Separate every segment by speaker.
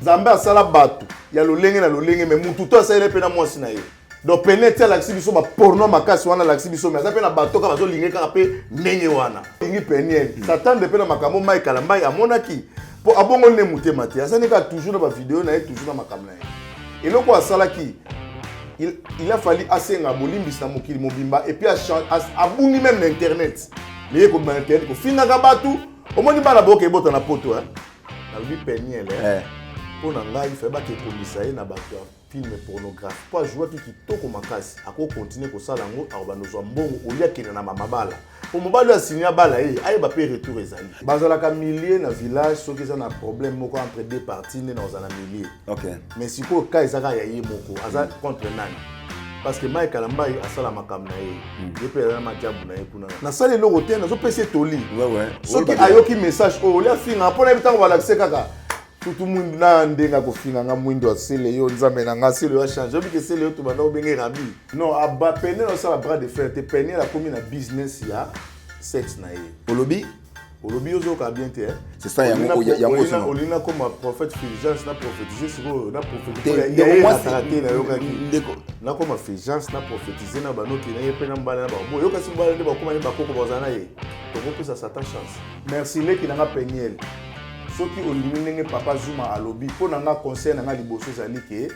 Speaker 1: Nzambe asala bato ya lolenge na lolenge, mais mutu to asaleli mpe na mwasi na ye. Donc pene ti alakisi biso ba porno makasi wana alakisi biso, mais aza mpe na bato kaka bazolinga kaka mpe ndenge wana. Lingi Peniel, s'attendre mpe na makambo Mike Kalambay amonaki mpo abongoli ne motema te, aza kaka toujours na ba video na ye, toujours na makambo na ye. Eloko asalaki il a fallu asenga bolimbisi na mokili mobimba et puis abungi même na internet. Mais ye kobima na internet kofingaka bato, omoni bana boke ebota na poto hein. Nalobi Peniel mpo na ngai fai bakekomisa ye na bato ya film pornographe mpo ajouaki kitoko makasi, akokontinue kosala yango, akobanda ozwa mbongo olia akende na mamabala mpo mobali oyo asigne abala ye ayeba mpe retour ezali. Bazalaka milieu na village soki eza na problème moko entre deux parties nde na kozala na milieu. Mais sikoyo ka eza kaka ya ye moko aza contre nani? Parce que Mike Kalambay asala makambo na ye, ye mpe aza na majabu na ye kuna. Nasali eloko te, nazopesa ye toli. Soki ayoki message oyo olia finga mpo nayebi ntango balakise kaka surtout mwindu na ndenge akofinga nga mwindu asele yo nzambe na nga asele yo achange oyebi ke sele yo tobanda obenge rabi non aba Peniel osala bras de fer te. Peniel akomi na business ya sexe na ye.
Speaker 2: Olobi
Speaker 1: olobi ozoyoka bien te.
Speaker 2: C'est ça yango yango.
Speaker 1: Olingi nakoma prophète Fulgence na prophétise sikoyo na prophétise te nayokaki nakoma Fulgence na prophétise na banoki na ye mpe na mbala na bango boyokasi mbala nde bakoma ye bakoko bazala na ye tokopesa Satan chance. Merci leki nanga Peniel. Soki ondimi ndenge papa Zuma alobi mpo na nga conseil na nga liboso ezali ke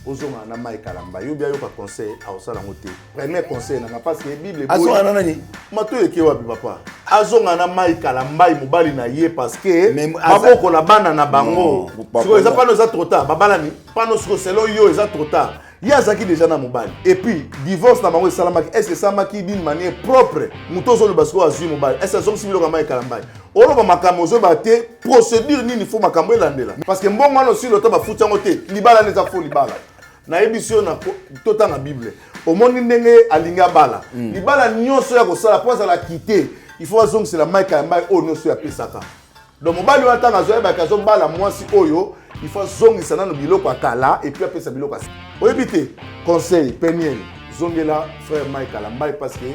Speaker 1: ozongana na Mike Kalambay. Yo bia yoka conseil akosala yango te. Premier conseil na nga parce que Bible
Speaker 2: azongana na nani?
Speaker 1: Matoyi eke wapi papa? Azongana na Mike Kalambay mobali na ye parce que babokola bana na bango. Sikoyo eza pano eza trop tard. Babalani pano sikoyo selon yo eza trop tard. Ye azalaki déjà na mobali. Et puis divorce na bango esalamaki, est-ce que esalamaki d'une manière propre? Moto ozoloba sikoyo azwi mobali, est-ce que azongisi biloko ya Mike Kalambay? Oloba makambo ozoyeba te procédure nini fo makambo elandela. Parce que mbongo wana osili ota bafuti yango te, libala nde eza fo libala. Nayebisi yo na totanga Bible. Omoni ndenge alingi abala. Libala nyonso ya kosala po azala quitté, il faut azongisela Mike Kalambay oyo nyonso apesaka. Donc mobali wana ntango azoyebaka azobala mwasi oyo, il faut azongisa nano biloko ya kala et puis apesa biloko ya oyebi te. Conseil Peniel, zongela frère Mike Kalambay parce que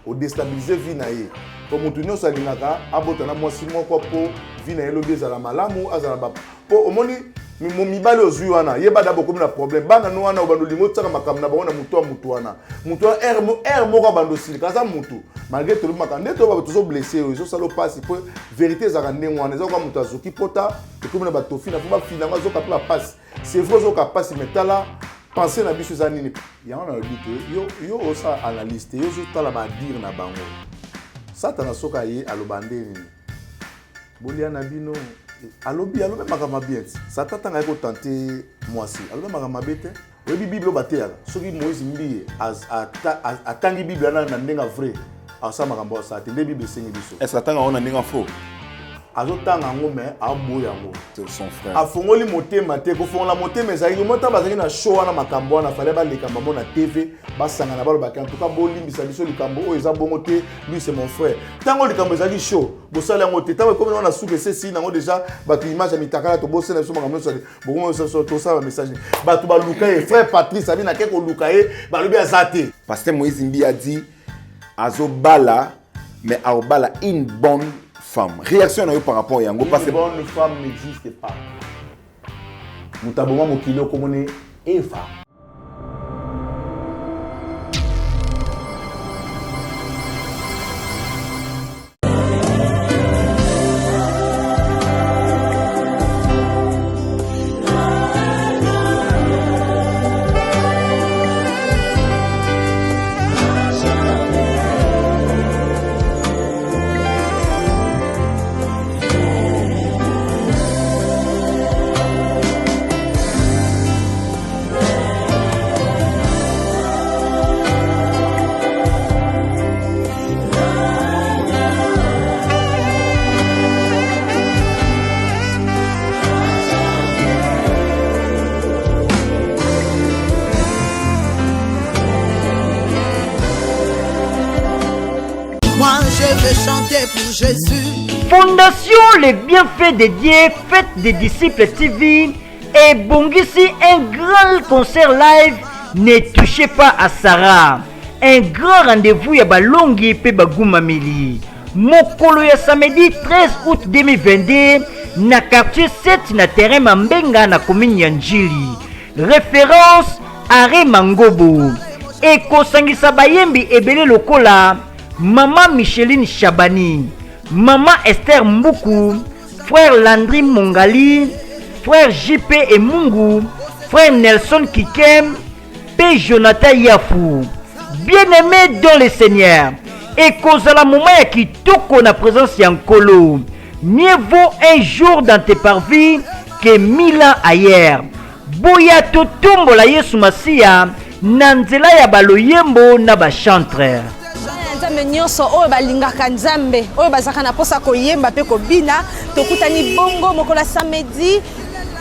Speaker 1: odestabilise vie na ye. Po motu nyonso alingaka abota na mwasi moko po vie na ye lobi ezala malamu, azala ba po omoni mibali ozwi wana yeba da bokomi na problème bana no wana obanda olingi otiaka makambo na bango na motu ya motu wana motu wana aire moko abanda osilika aza motu malgré tolobi makambo nde toyoba tozoblesse oyo ezosala opasi po vérité ezalaka ndenge wana eza koka moto azoki pota ekomi na batofina po bafina yango azoka mpe bapasi. C'est vrai ozoka pasi, mais tala pensée na biso eza nini yango nalobi te yo yo osala analyse te, yo ozotala badire na bango. Satana soki aye aloba nde nini bolia na bino alobi alobi makambo mabe ti Satan ntango aye kotante mwasi alobi makambo mabe te. Oyebi Bible oyo bateyaka soki Moïse Mbiye atangi Bible wana na ndenge vrai asala makambo asala te nde Bible esengi biso.
Speaker 2: Est-ce atanga yango na ndenge faux?
Speaker 1: Azotanga yango mais aboya yango.
Speaker 2: Son frère.
Speaker 1: Afongoli motema te, kofongola motema ezalaki mo ntango bazalaki na show wana makambo wana fallait baleka bango na TV basangana balobaki en tout cas bolimbisa biso likambo oyo eza bongo te, lui c'est mon frère. Ntango likambo ezalaki show bosali yango te, ntango ekomi na suka esesi nango déjà bato image ya mitakala tobosela biso makambo nyonso bokomi biso tosala ba message bato baluka ye frère Patrice abi nake koluka ye balobi aza te.
Speaker 2: Pasteur Moïse Mbiye a dit azobala mais aobala une bonne femme. Réaction na yo par rapport yango
Speaker 1: parce que une bonne femme n'existe pas. Moto aboma mokili okomoni Eva.
Speaker 3: Jésus. Fondation Les Bienfaits de Dieu, Fête des Disciples TV et Bongisi, un grand concert live. Ne touchez pas à Sarah. Un grand rendez-vous ya balongi pe bagumameli. Mokolo ya samedi 13 août 2022. na quartier 7 na terrain Mambenga na commune ya Ndjili. Référence Arrêt Mangobo. Ekosangisa bayembi ebele lokola Mama Micheline Chabani, Mama Esther Mbuku, Frère Landry Mongali, Frère JP Emungu, Frère Nelson Kikem, mpe Jonathan Yafu. Bien-aimé dans le Seigneur, ekozala moment ya kitoko na présence ya Nkolo. Mieux vaut un jour dans tes parvis que mille ans ailleurs. Boya totombola Yesu Masiya na nzela ya baloyembo na bachantre.
Speaker 4: Nzambe nyonso oyo balingaka Nzambe, oyo bazalaka na mposa koyemba mpe kobina, tokutani bongo mokolo ya samedi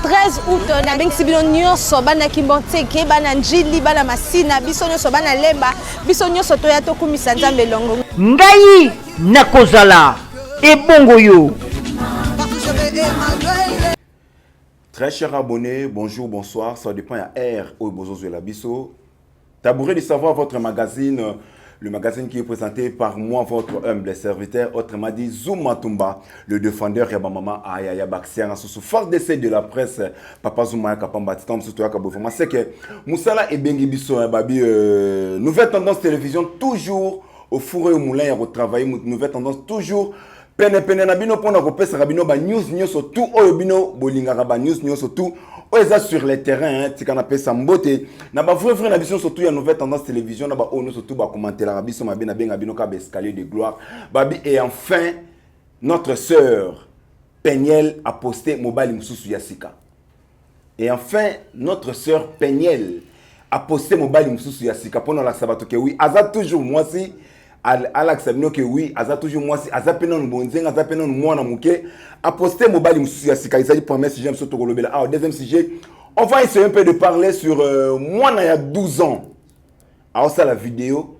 Speaker 4: 13 août. Nabengisi bino nyonso, bana Kimbonteke, bana Njili, bana Masina, biso nyonso bana Lemba, biso nyonso toya tokumisa Nzambe elongo.
Speaker 3: Ngai nakozala ebongo yo.
Speaker 2: Très cher abonné, bonjour, bonsoir, ça dépend ya R oyo bozozwela biso. Tabouret du savoir, votre magazine, le magazine qui est présenté par moi, votre humble serviteur, autrement dit Zuma Tumba, le défendeur ya bamama aya ya baxianga susu fort d'essai de la presse, papa Zuma ya kapamba titan mususu ya kabo. Vraiment c'est que musala ebengi biso babi nouvelle tendance télévision toujours au four et au moulin ya retravailler, nouvelle tendance toujours pene pene na bino pona kopesaka bino ba news nyonso tout oyo bino bolingaka, ba news nyonso tout oyo eza sur le terrain, hein. Tika napesa mbote na ba vrai vrai na biso nyonso tout ya nouvelle tendance télévision, na ba oyo nyonso tout bakomantelaka biso mabe, nabenga bino kaka ba escalier de gloire babi. Et enfin notre sœur Peniel a posté mobali mosusu ya sika. Et enfin notre sœur Peniel a posté mobali mosusu ya sika mpona alakisa bato ke oui, aza toujours mwasi. Alakisa bino ke oui, aza toujours mwasi, aza mpe nanu bonzenga, aza mpe nanu mwana moke. Aposte mobali mosusu ya sika. Ezali premier sujet biso tokolobela awa. Deuxième sujet, on va essayer un peu de parler sur mwana ya 12 ans aosala vidéo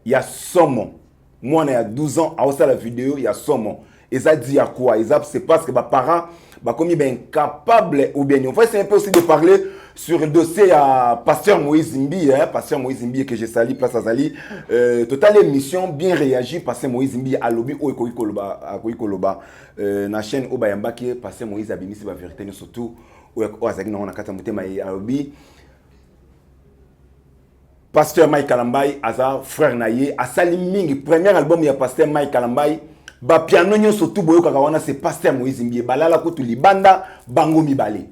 Speaker 2: ya somo. Mwana ya 12 ans aosala vidéo ya somo, eza dit à quoi? Eza c'est parce que baparents bakomi incapable ou bien? On va essayer un peu aussi de parler sur le dossier ya pasteur Moïse Mbiye, hein, pasteur Moïse Mbiye que je salue place azali. Total émission bien réagi, pasteur Moïse Mbiye alobi oyo ekoki koloba, akoki koloba na chaîne oyo bayambaki. Pasteur Moïse abimisi ba vérité nyonso tout oyo azalaki nango na kati ya motema. Ye alobi pasteur Mike Kalambai aza frère na ye, asali mingi. Premier album ya pasteur Mike Kalambai, bapiano nyonso tu boyokaka wana, c'est pasteur Moïse Mbiye. Balala kutu libanda bango mibale,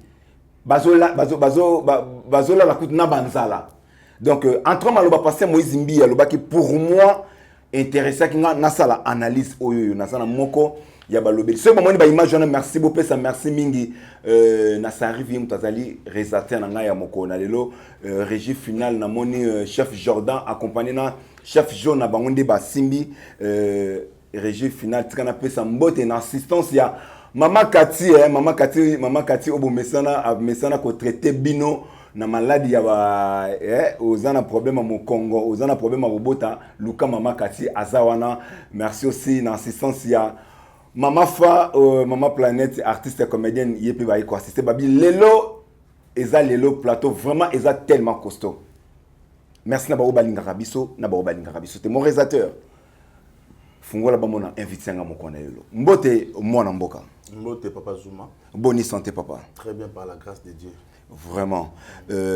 Speaker 2: bazolala bazo, bazo, bazo kutu na banzala. Donc entre maloba pasteur Moïse Mbiye alobaki, pour moi intéressaki nga nasala analyse oyo oyo naza na moko ya balobeli. Soki bamoni baimage wana, merci, bopesa merci mingi na Sarive, ye moto azali réalisateur na ngai ya mokolo na lelo. Régie finale, namoni chef Jordan accompagné na chef Jo, na bango nde basimbi régie finale. Tika napesa mbote na assistance ya mama Kati, mama Kati, mama Kati oyo bomesana, amesana kotraite bino na maladi ya ba oza na problème ya mokongo, oza na problème ya kobota, luka mama Kati, aza wana. Merci aussi na assistance ya mama Fa, mama Planète, artiste comédienne, ye mpe baye koassiste. Babi lelo eza lelo plateau vraiment eza tellement costaud. Merci na bango balingaka biso, na bango balingaka biso te. Mon réalisateur, fungola bamona invité yanga moko na lelo. Mbote mwana mboka.
Speaker 1: Mbote papa Zuma.
Speaker 2: Boni santé, papa?
Speaker 1: Très bien, par la grâce de Dieu.
Speaker 2: Vraiment,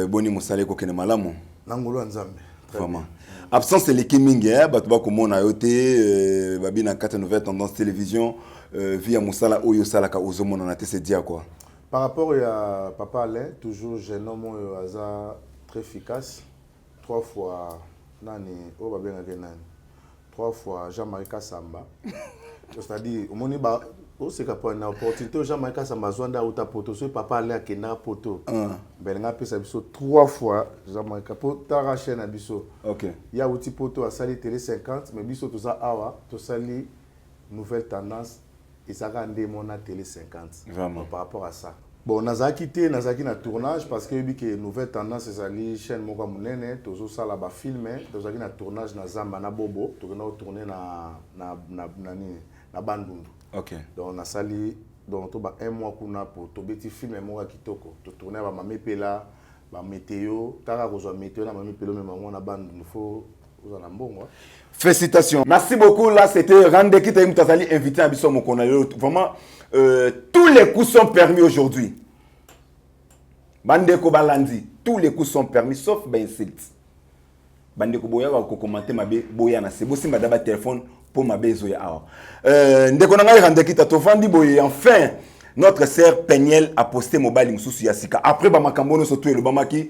Speaker 2: boni mosala, ekokende malamu?
Speaker 1: Na ngolu ya Nzambe.
Speaker 2: Vraiment absence eleki mingi, bato bakomona yo te. Babi na kati ya nouvelle tendance télévision, vie ya mosala oyo osalaka, ozomonana te, c'est dia quoi?
Speaker 1: Par rapport ya papa Alain, toujours jeune homme oyo aza très efficace, trois fois nani oyo babengaki nani, trois fois Jean-Marie Kasamba, c'est-à-dire omoni ba oseka mpo na opportunité oyo Jean-Marie Kasamba azwa nde auta poto. Soki papa Alain akendaka poto, belinga apesa biso trois fois Jean-Marie, po tara chaîne na biso. Ye awuti poto, asali Télé 50, mais biso toza awa, tosali nouvelle tendance, ezalaka nde mona Télé 50.
Speaker 2: Vraiment.
Speaker 1: Donc, par rapport à ça, bon, nazalaki te, nazalaki na tournage, parce que oyebi ke nouvelle tendance ezali chaîne moko ya monene, tozosala bafilme. Tozalaki na tournage na zamba na bobo, tokenda kotourne na nini, na Bandundu. Donc nasali donc to ba un mois kuna po tobeti film moko ya kitoko, totourne ya bamama epela, bamétéo. Kaka kozwa météo na mama epela, omema ngo na Bandundu, faut Oza na mbongo.
Speaker 2: Félicitations. Merci beaucoup. Là, c'était Randeki Taïm Tazali, invité à Bissau Mokona. Vraiment, tous les coups sont permis aujourd'hui. Bandeko Balandi, tous les coups sont permis, sauf ba insulte. Bandeko boya ko commenter mabe boya na se bosimba da ba téléphone pour mabe ezoya awa. Ndeko na ngai Randeki tovandi boye, enfin notre sœur Peniel a posté mobali mosusu ya sika. Après ba makambo nyonso tout elobamaki,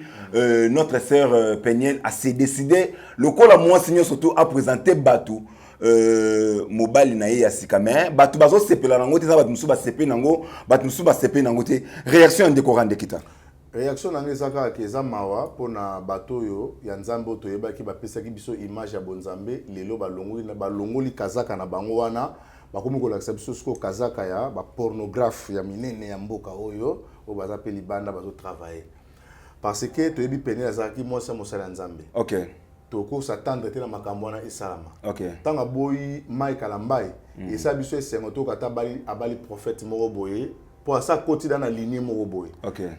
Speaker 2: notre sœur Peniel a s'est décidé lokola mwasi nyonso tout a présenté bato mobali na ye ya sika, mais bato bazosepela nango te. Eza bato mosusu basepeli nango, bato mosusu basepeli nango te. Réaction ya ndeko Randekita?
Speaker 1: Réaction na ngai eza kaka ke eza mawa mpona bato oyo ya Nzambe, oyo toyebaki, bapesaki biso image ya bonzambe. Lelo balongoli kazaka na bango wana, bakomi kolakisa biso sikoyo kazaka ya bapornographe ya minene ya mboka oyo, oyo baza mpe libanda bazotravaille, parce que toyebi pene azalaki mwasi ya mosali ya Nzambe. Tokosatendre te na makambo wana esalama. Ntango aboyi Mike Kalambai, esala biso esengo. Toyoka ata abali prophète moko boye, mpo asa akoti da na ligne moko boye.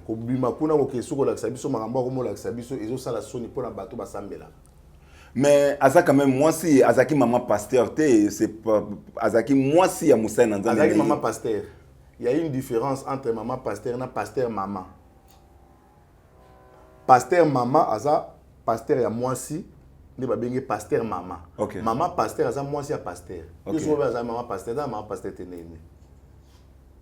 Speaker 1: Kobima kuna, kokende soki kolakisa biso makambo akomolakisa biso, ezosala soni mpona bato basambelaka.
Speaker 2: Mais aza quand même mwasi, azalaki mama pasteur te, c'est pas, azalaki mwasi ya mosali na Nzambe.
Speaker 1: Azalaki mama pasteur. Il y a une différence entre mama pasteur na pasteur mama. Pasteur mama aza pasteur ya mwasi nde babengi pasteur mama. Mama pasteur aza mwasi ya pasteur. Yo soki aza mama pasteur, aza mama pasteur te. Ndenge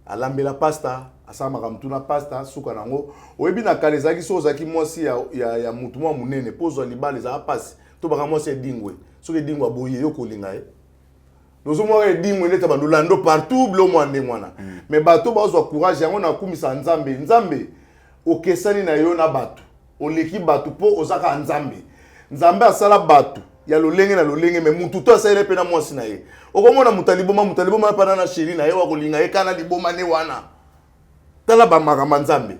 Speaker 1: alambela pasta, asala makambo tuna pasta, suka nango oyebi. Na kala ezalaki soki ozalaki mwasi ya mutu mwa monene, mpo ozwa libala ezalaka mpasi. To baka mwasi edingwe, soki edingwe aboyi yo, kolinga ye, nozomwaka edingwe ndeti bandolando partout, bilo mwa ndenge wana. Mais bato bazwa courage yango, nakumisa Nzambe. Nzambe okesani na yo na bato, oleki bato mpo oza kaka Nzambe. Nzambe asala bato ya lolenge na lolenge, mais mutu to asaleli mpe na mwasi na ye. Okomona moto aliboma, moto aliboma mpana na chéri na ye, wa kolinga ye kaka na liboma ne wana. Tala bamakambo ya Nzambe.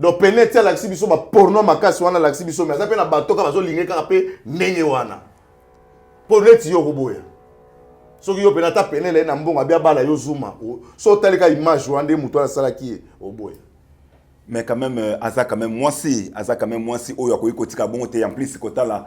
Speaker 1: Donc pene ti alakisi biso baporno makasi wana, alakisi biso, mais aza mpe na bato kaka bazolinga ye kaka mpe ndenge wana. Mpo neti yo okoboya soki yo pene ata penele ye na mbongo abi abala yo zuma, so otali kaka image wana nde moto wana asalaki ye, oboya.
Speaker 2: Mais quand même, aza quand même mwasi, aza quand même mwasi oyo akoki kotika bongo te. En plus kotala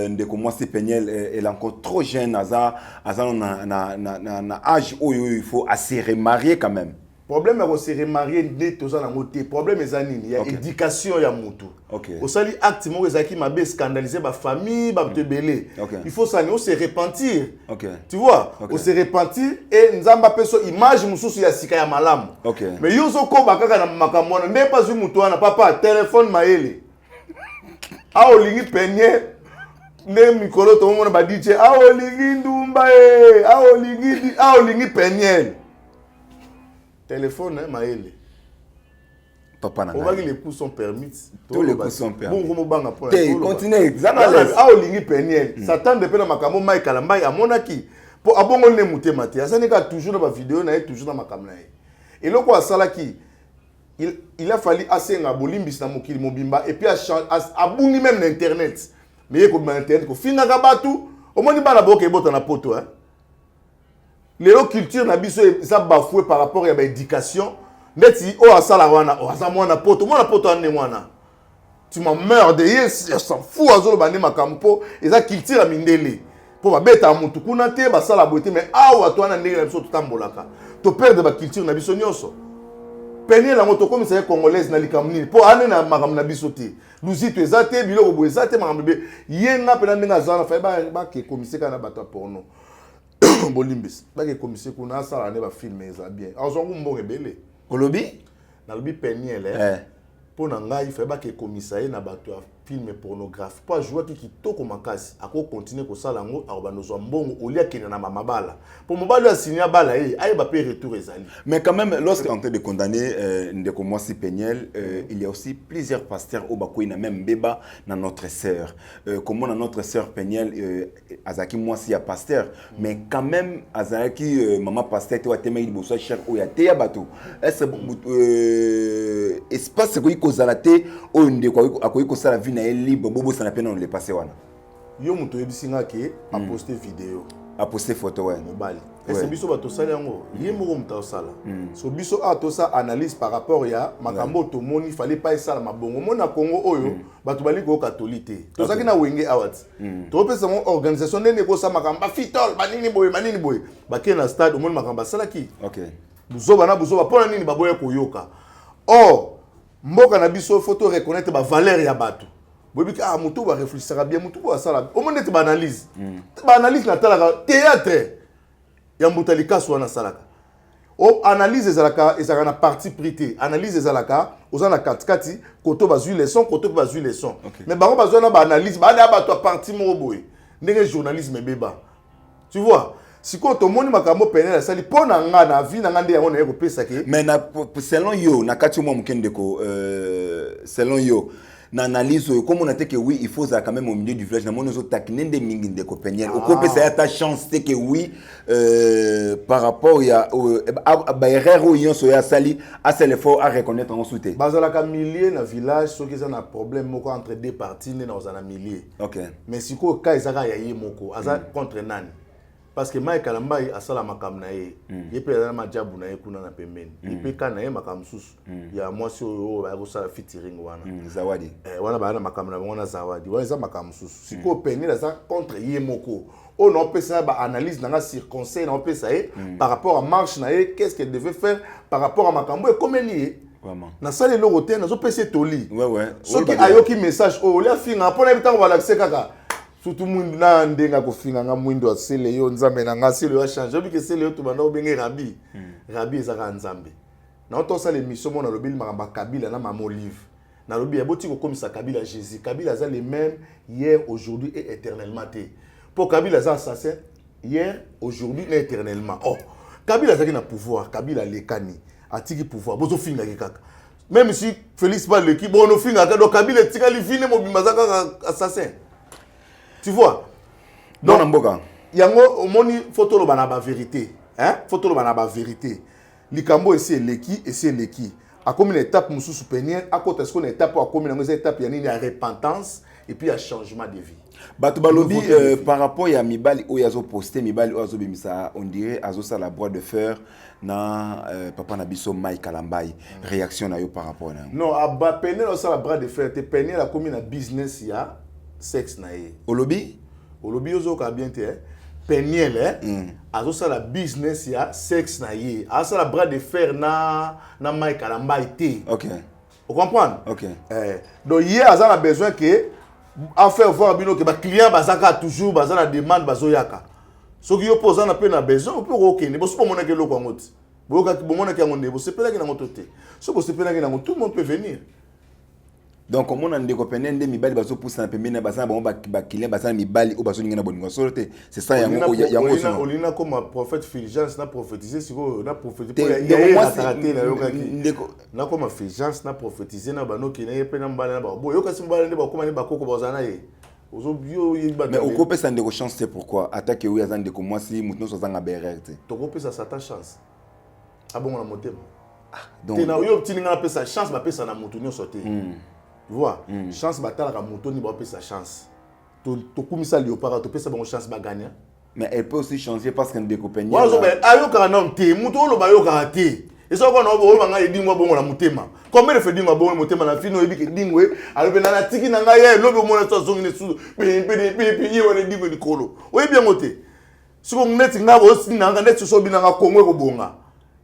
Speaker 2: ndeko mwasi Peniel, elle est encore trop jeune, aza na âge oyo il faut ase remarier quand même.
Speaker 1: Problème ya kose remarier nde toza nango te. Problème eza nini? Ya éducation ya motu. Osali acte moko ezalaki mabe, scandaliser bafamille, bato ebele. Il faut sani ose repentir. Tu vois? Ose repentir e Nzambe apesa yo image mosusu ya sika ya malamu. Mais yo ozokoba kaka na makambo wana nde mpe azwi motu wana. Papa, telefone mayele awa, olingi penye nde mikolo tomomona ba DJ awa, olingi ndumba e awa, awa olingi Peniel, telefone mayele.
Speaker 2: Papa na
Speaker 1: obaki les coups sont permis.
Speaker 2: Tous les coups sont permis.
Speaker 1: Bongo mobanga mpona
Speaker 2: te, continue, zana à l'aise.
Speaker 1: Awa olingi Peniel, s'attendre mpe na makambo Mike Kalambai amonaki, mpo abongoli nde motema te. Azali kaka toujours na bavideo na ye, toujours na makambo na ye. Eloko asalaki, il a fallu asenga bolimbisi na mokili mobimba et puis abungi même na internet. Mais ye kobima na internet kofingaka bato, omoni bana boyoka ebota na poto, hein? Lelo culture na biso eza bafoué par rapport ya baéducation. Ndeti oyo asalaka wana, oyo aza mwana poto, mwana poto wana ndenge wana, tu m'emmerdes. Ye s'en fout, azoloba nde makambo mpo eza culture ya mindele, mpo babetaka motu kuna te, basala boye te. Mais awa to wana ndenge na biso totambolaka, toperdre baculture na biso nyonso. Peniel yango tokomisa ye congolaise na likambo nini? Mpo ane na makambo na biso te, luzito eza te, biloko boye eza te, makambo ebe ye nga mpena ndenge aza wana, faye bakekomise kaka na bato ya porno. Bolimbisi, bakekomise kuna, asala nde bafilm, eza bien, azwangu mbongo ebele.
Speaker 2: Olobi?
Speaker 1: Nalobi Peniel, mpo na ngai faye bakekomisa ye na bato ya film pornographe, mpo ajouaki kitoko makasi. Akokontinue kosala yango, akobanda ozwa mbongo olia, akende na mamabala, mpo mobali oyo asini abala ye, ayeba mpe retour ezali.
Speaker 2: Mais quand même, lorsque en train de condamner ndeko mwasi Peniel, il y a aussi plusieurs pasteurs oyo bakwei na même mbeba na notre sœur. Comment na notre sœur Peniel, azalaki mwasi ya pasteur, mais quand même azalaki mama pasteur te, atemaki liboso ya chaire oyo ateya bato. Est-ce espace ekoki kozala te oyo ndeko akoki kosala vie na ye libre, bobosana mpe nano le passé wana?
Speaker 1: Yo moto oyebisi nga ke aposte video.
Speaker 2: Aposte photo, ouais.
Speaker 1: Mobali, ese biso bato tosali yango, ye moko moto asala. So biso awa tosala analyse par rapport ya makambo oyo tomoni. Fallait pas esalama bongo. Omoni, na Congo oyo, bato bali koyoka toli te. Tozalaki na Wenge awa ti topesa bango organisation ndenge ekosala makambo, bafitol banini boye, banini boye, bakei na stade, omoni makambo basalaki. Buzoba na buzoba. Mpo na nini baboya koyoka? Or mboka na biso, faut to reconnaître bavaleur ya bato. Boyebi ah, motu barefléchisaka bien, motu boyo asala. Omoni neti baanalyse natalaka théâtre ya Mbuta Likasu wana asalaka. O analyse ezalaka na parti pris te. Analyse ezalaka oza na katikati, koto bazwi leçon, koto mpe bazwi leçon. Mais bango bazwa na baanalyse bada bato ya parti moko boye, ndenge journalisme ebeba, tu vois. Sikoyo tomoni makambo Peniel asali. Mpo na nga, na vie na nga, nde yango naye kopesaki.
Speaker 2: Mais na, selon yo, na kati mwa moke, ndeko, selon yo, na analyse oyo, komona te que oui, il faut ozala quand même au milieu du village? Namoni ozotakine nde mingi ndeko Peniel. Okopesa ye ata chance te que oui, par rapport ya baerreur oyo nyonso oyo asali, asala effort areconnaître yango su te?
Speaker 1: Bazalaka milieu na village soki eza na problème moko entre deux parties, nde na kozala na milieu. Mais sikoyo ka eza kaka ya ye moko, aza contre nani? Parce que Mike Kalambai asala makambo na ye, ye mpe aza na majabu na ye kuna na pembeni. Ye mpe ka na ye makambo mosusu ya mwasi oyo oyo baya kosala featuring wana.
Speaker 2: Zawadi.
Speaker 1: Eh, wana baya na makambo na bango na Zawadi wana, eza makambo mosusu. Sikoyo Peniel aza contre ye moko. Oyo naopesa na baanalyse na nga sur conseil naopesa ye par rapport à marche na ye, qu'est ce qu'elle devait faire par rapport à makambo ekomeli ye. Nasali eloko te, nazopesa ye toli. Soki ayoki message oyo, olia finga mpo nayebi ntango balakise kaka surtout mwindu na ndenge akofinga nga mwindu asele yo. Nzambe na nga, asele yo, achange. Oyebi ke sele yo, tobanda obenge rabi. Rabi ezaka Nzambe. Na tosala émission moko, nalobeli makambo ya Kabila na Mama Olive. Nalobi ya boti kokomisa Kabila Jésus. Kabila aza le même hier, aujourd'hui et éternellement te, mpo Kabila aza assassin hier, aujourd'hui na éternellement. Oh, Kabila azalaki na pouvoir, Kabila alekani, atiki pouvoir, bozofingaki kaka. Même si Félix baleki, bon, ofingaka. Donc Kabila etikali vine mobimba, aza kaka assassin, tu vois.
Speaker 2: Donc na mboka
Speaker 1: yango omoni, faut toloba na bavérité, hein? Faut toloba na bavérité. Likambo esi eleki, esi eleki. Akomi na étape mosusu. Peniel akota sikoyo na étape oyo akomi nango, eza étape ya nini? Ya repentance et puis ya changement de vie.
Speaker 2: Bato balobi par rapport ya mibali oyo azoposte, mibali oyo azobimisa, on dirait azosala bras de fer na papa na biso Mike Kalambai. Réaction na yo par rapport na yango?
Speaker 1: Non, aba Peniel osala bras de fer te. Peniel akomi na business ya sexe na ye.
Speaker 2: Olobi?
Speaker 1: Olobi, ozoyoka bien te, eh? Peniel, eh? Azosala business ya sexe na ye, azosala bras de fer na Mike Kalambai te. Ocomprendre?
Speaker 2: Ok.
Speaker 1: Eh, donc ye aza na besoin ke afaire voir bino ke baclient baza kaka toujours, baza na demande, bazoyaka. Soki yo mpo oza na mpe na besoin mpe okokende boso, bomonaki eloko yango ti boyokaki, bomonaki yango nde bosepelaki nango to te? So bosepelaki nango, tout le monde peut venir.
Speaker 2: Donc omona ndeko pene nde mibali bazopusana pembeni na baza na bango baclient, baza na mibali oyo bazolinga na bolingo solo te. C'est ça yango yango.
Speaker 1: Olingi nakoma prophète Fulgence, na prophétise sikoyo, na prophétise te, nayokaki.
Speaker 2: Ndeko.
Speaker 1: Nakoma Fulgence, na prophétise na banoki na ye mpe na mobali na bango. Boyokasi mobali nde bakóma nde bakoko bazala na ye.
Speaker 2: Mais okopesa ndeko chance te? Pourquoi? Atake oyo aza ndeko mwasi, moto nyonso azanga baerreur te.
Speaker 1: Tokopesa Satan chance abongo na motema te. Na yo tindi nga napesa chance, bapesa na moto nyonso te. Vois, chance batalaka moto nini bapesa chance. Tokumisa Léopard, topesa bango chance, bagagna.
Speaker 2: Mais elle peut aussi changer parce que ndeko Peniel
Speaker 1: ayokaka nano te. Moto oloba ayokaka te, eza kona oyo ngai edingwa bongo na motema. Combien de fois edingwa bongo na motema na fino? Oyebi ke dingwe alobi na natiki na ngai ye, elobi omona so azongi lisusu pipipipi, ye wana edingwe likolo, oyebi yango te. Siko neti ngai bosinanga neti so obinanga Kongo ekobonga,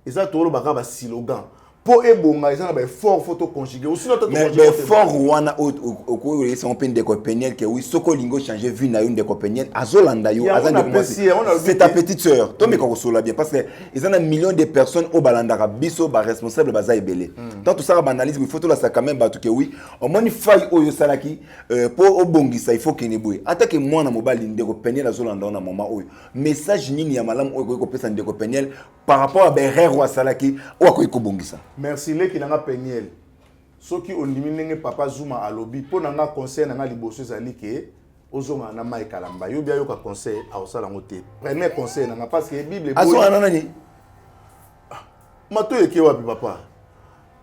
Speaker 1: eza tolobaka baslogan mpo ebonga, eza na baeffort, faut toconjugue osino.
Speaker 2: Mais baeffort wana okoki koyebisa mpe ndeko Peniel ke oui, soki olingi ochange vie na yo, ndeko Peniel azolanda yo, aza ndeko mwasi, c'est ta petite sœur. Tomeka kosolola bien parce que eza na million de personnes oyo balandaka biso, baresponsable baza ebele. Tant tosala baanalyse, il faut tolasa quand même bato ke oui, omoni faille oyo osalaki, mpo obongisa il faut kende boye. Atake mwana mobali, ndeko Peniel azolanda yo na moment oyo, message nini ya malamu oyo okoki kopesa ndeko Peniel par rapport à baerreur oyo asalaki, oyo akoki kobongisa?
Speaker 1: Merci, leki nanga Peniel. Soki ondimi ndenge papa Zuma alobi, mpo na nga, conseil na nga liboso ezali ke ozongana na Mike Kalamba. Yobi ayoka conseil, akosala yango te. Premier conseil na nga, parce que Bible
Speaker 2: Azongana na nani?
Speaker 1: Mato eke wapi, papa?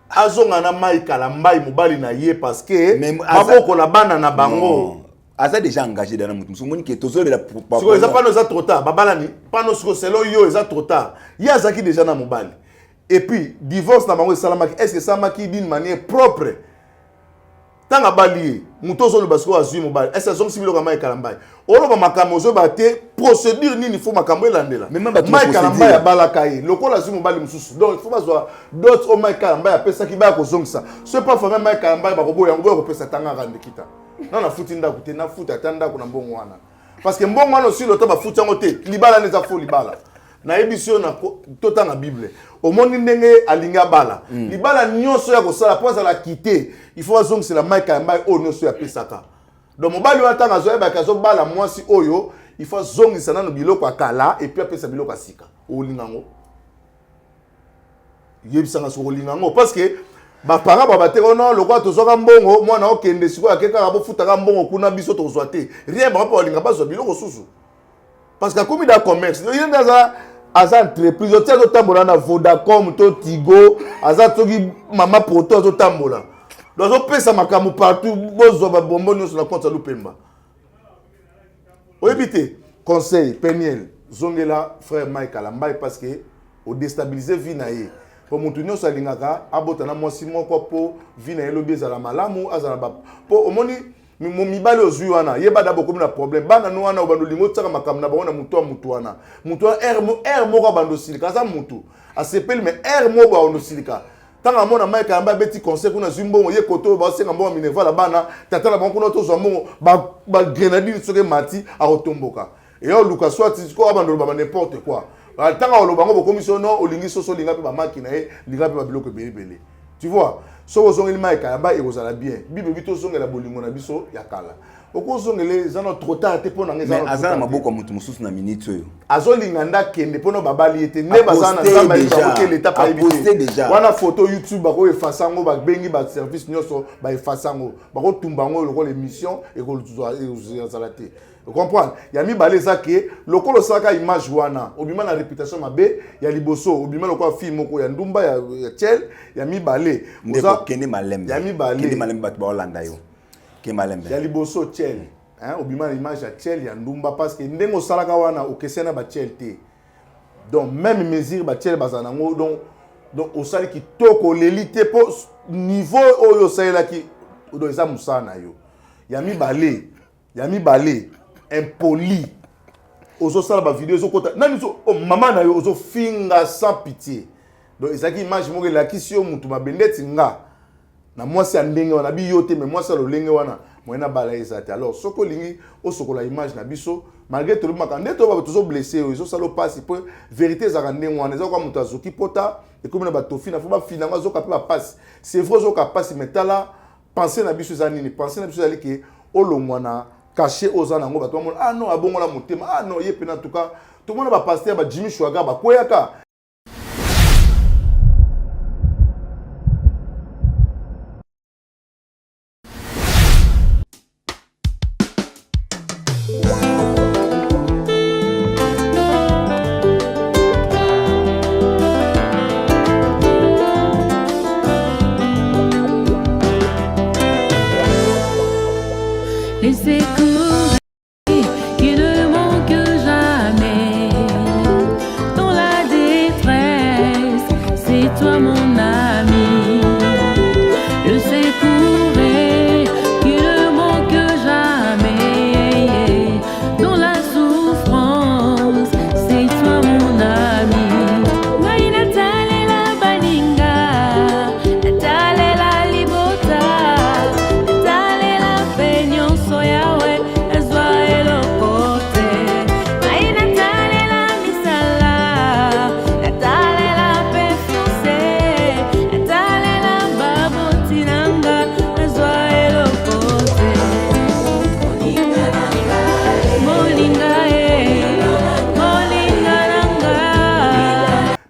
Speaker 1: Azonga na Mike Kalambai, mobali na ye, parce que babokola bana na bango.
Speaker 2: Aza déjà engagé dans moto mosusu, omoni ke tozolobela.
Speaker 1: Sikoyo eza pano, eza trop tard, babalani pano. Sikoyo selon yo eza trop tard, ye azalaki déjà na mobali et puis divorce na bango esalamaki. Est ce que esalamaki d'une manière propre? Ntango abali ye, moto ozoloba sikoyo azwi mobali, est ce azongisi biloko ya Mike Kalambai? Oloba makambo ozoyeba te procédure nini, faut makambo elandela.
Speaker 2: Mais même bato na
Speaker 1: Mike Kalambai
Speaker 2: procédure.
Speaker 1: Abalaka ye lokola azwi mobali mosusu, donc il faut bazwa dot oyo Mike Kalambai apesaki, baya kozongisa. So pa famille Mike Kalambai bakoboya yango, boya kopesa tangaka ndekita na nafuti ndako te, nafuta ata ndako na mbongo wana, parce que mbongo wana osili ota bafuti yango te. Libala wana eza faux libala. Nayebisi yo na totanga Bible, omoni ndenge alingi abala. Libala nyonso ya kosala mpo azala kite, il faut azongisela Mike Kalambai oyo nyonso oyo apesaka. Donc mobali wana, ntango azoyebaka azobala mwasi oyo, il faut azongisa nano biloko ya kala et puis apesa biloko ya sika. Olinga yango? Yebisanga soki olinga yango, parce que baparent baba te ono lokola tozwaka mbongo, mwana okende sikoyo ake kaka bofutaka mbongo kuna, biso tozwa te rien. Bango mpe balinga bazwa biloko susu parce que akomi da commerce. Ye nde aza entreprise otia, azotambola na Vodacom to Tigo, aza soki mama poto, azotambola, donc azopesa makambo partout, bozwa babombo nyonso na compte ya Lupemba. Oyebi te, conseil Peniel, zongela frère Mike Kalambai, parce que odéstabilise vie na ye, po motu nyonso alingaka abota na mwasi moko mpo vie na ye lobi ezala malamu, azala ba mpo omoni mibali ozwi wana, yeba da bokomi na problème. Bana no wana obanda olingi otiaka makambo na bango na motu ya motu wana, motu wana aire moko abanda osilika, aza motu asepeli, mais aire moko abanda osilika ntango amona Mike Kalambai abeti conseil kuna, azwi mbongo ye kote oyo baosenga mbongo ya minerval ya bana, tata na bango kuna tozwa mbongo bagrenadine, soki emati akotomboka, eya oluka soit sikoyo abanda oloba ba n'importe quoi. Ntango oloba yango, bokomi so non, olingi soso, olinga mpe bamaki na ye, linga mpe babiloko ebele ebele, tu vois. Soki ozongeli Mike Kalambai ekozala bien. Bible ebi tozongela bolingo na biso ya kala. Okozongela, eza na trop tard te mpo na nga.
Speaker 2: Mais aza na maboko ya moto mosusu na minute oyo.
Speaker 1: Azolinga nde akende mpona babali ye te nde baza na Nzambe ayebi bango te, leta pa ayebi te. Wana photo YouTube bakoeffacer yango, babengi baservice nyonso, baeffacer yango, bakotumba yango lokola émission ekozala te, comprendre. Ya mibale eza ke lokola osalaka image wana, obima na réputation mabe. Ya liboso, obima lokola fille moko ya ndumba ya tiel. Ya mibale,
Speaker 2: ndeko, kende malembe.
Speaker 1: Ya mibale.
Speaker 2: Kende malembe, bato baolanda yo, ke malembe.
Speaker 1: Ya liboso, tiel, hein, obima na image ya tiel ya ndumba, parce que ndenge osalaka wana okeseni na batiel te. Donc même mesure batiel bazala nango. Donc osali kitoko, oleli te mpo niveau oyo osalelaki, donc eza mosala na yo. Ya mibale, impoli, ozosala bavideo, ezokota nani so, oh, mama na yo ozofinga sans pitié. Donc ezalaki image moko elakisi yo mutu mabe. Ndeti nga na mwasi ya ndenge wana, bi yo te, mais mwasi ya lolenge wana moye na bala eza te. Alors soki olingi osokola image na biso, malgré tolobimaka nde toyoba tozoblesser oyo, ezosala opasi mpo vérité ezalaka ndenge wana. Eza kwa moto azoki pota, ekomi na batofi na fo bafina yango, azoka mpe bapasi. C'est vrai, ozoka pasi, mais tala, pensée na biso eza nini? Pensée na biso ezali ke olongwa na cachet oyo oza nango, bato bamona: ah non, abongola motema, ah non, ye pena. En tout cas tomona bapasteur ba Jimmy Shwaga bakweyaka.
Speaker 5: Les secours qui ne manquent jamais dans la détresse, c'est toi mon ami. Le secours qui ne manque jamais dans la souffrance, c'est toi mon ami. Ngai natalela baninga, natalela libota, natalela mpe nyonso, yawe, nazwa eloko te. Ngai natalela misala, natalela mpe fiancé, natalela baboti nanga, nazwa eloko te. Molinga e, molinga nanga.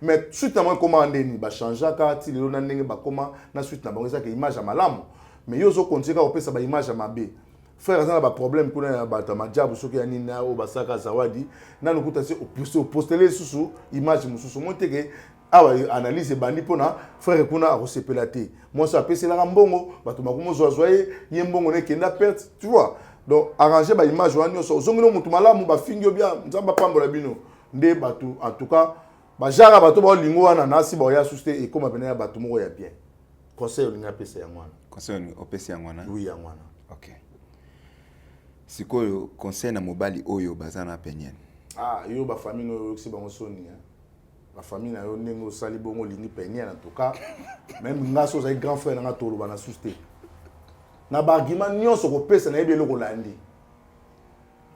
Speaker 1: Mais suite na bango ekóma ndeni bachangeaka ti lelo na ndenge bakóma na suite na bango, ezaka image ya malamu. Mais yo ozokontinue kaka kopesa baimage ya mabe. Frère aza na baproblème kuna ya bato ya majabu, soki ya nini oyo basalaka zawadi nanu kuta se opostele lisusu image mosusu, omoni teke awa analyse ebandi mpona frère kuna, akosepela te. Mwasi apeselaka mbongo, bato bakomozwazwa ye, ye mbongo na ekenda perte, tu vois. Donc arranger ba image wana nyonso, ozongi no motu malamu, bafingi yo bien, Nzambe apambola bino nde bato. En tout cas bajara bato baolingo wana nasi baoya susu te, ekóma pene ya bato moko ya bien. Conseil olingi apesa yango wana.
Speaker 2: Conseil opesi yango wana.
Speaker 1: Oui, yango wana.
Speaker 2: Ok, sikoyo conseil na mobali oyo baza na Peniel.
Speaker 1: Ah, yo bafamille na oyo oyokisi bango soni, hein? Bafamille na yo, ndenge osali bongo, olingi Peniel. En tout cas même nga so ozali grand frère na nga, toloba na susu te na baargument nyonso kopesa. Nayebi eloko olandi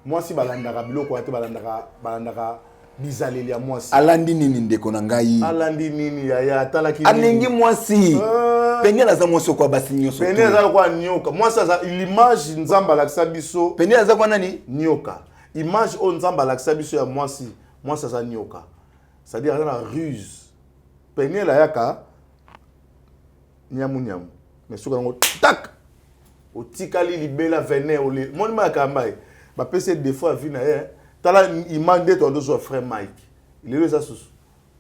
Speaker 1: mwasi, balandaka biloko wana te, balandaka bizaleli ya mwasi.
Speaker 2: Alandi nini, ndeko na ngai?
Speaker 1: Alandi nini, yaya? Atalaki?
Speaker 2: Alingi mwasi. Peniel aza mwasi okwa basi nyonso.
Speaker 1: Peniel aza lokola nioka. Mwasi aza l'image Nzambe alakisa biso.
Speaker 2: Peniel aza kwa nani?
Speaker 1: Nioka. Image oyo Nzambe alakisa biso ya mwasi, mwasi aza nioka, c'est-à-dire aza na ruse. Peniel ayaka nyamu nyamu, mais soki yango tak otikali libela venin ole moni mayaka mbai bapesi ye défaut ya vie na ye. Tala image nde toandozwa frère Mike lelo, eza susu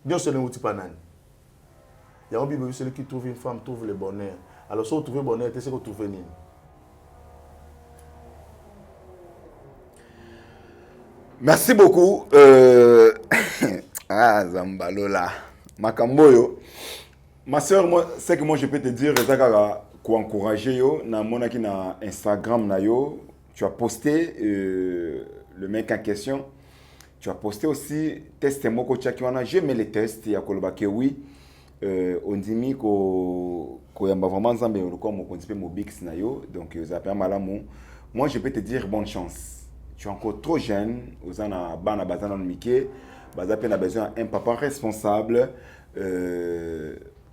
Speaker 1: nyonso ndenge uti pa nani yango. Bible, celui qui trouve une femme trouve le bonheur. Alors soki otrouve bonheur te, seki otrouve nini?
Speaker 2: Merci beaucoup. Ah, Zambalola makambo oyo. Ma sœur, moi, ce que moi je peux te dire, eza kaka koencourager yo. Namonaki na Instagram na yo, tu as posté le mec en question. Tu as posté aussi test moko otiaki wana. Je mets le test ya koloba ke oui, ondimi koyamba vraiment Nzambe lokola mokonzi mpe mobikisi na yo. Donc ozala mpenza malamu. Moi je peux te dire bonne chance, tu es encore trop jeune. Oza na bana, baza nanu mike, baza mpe na besoin ya un papa responsable.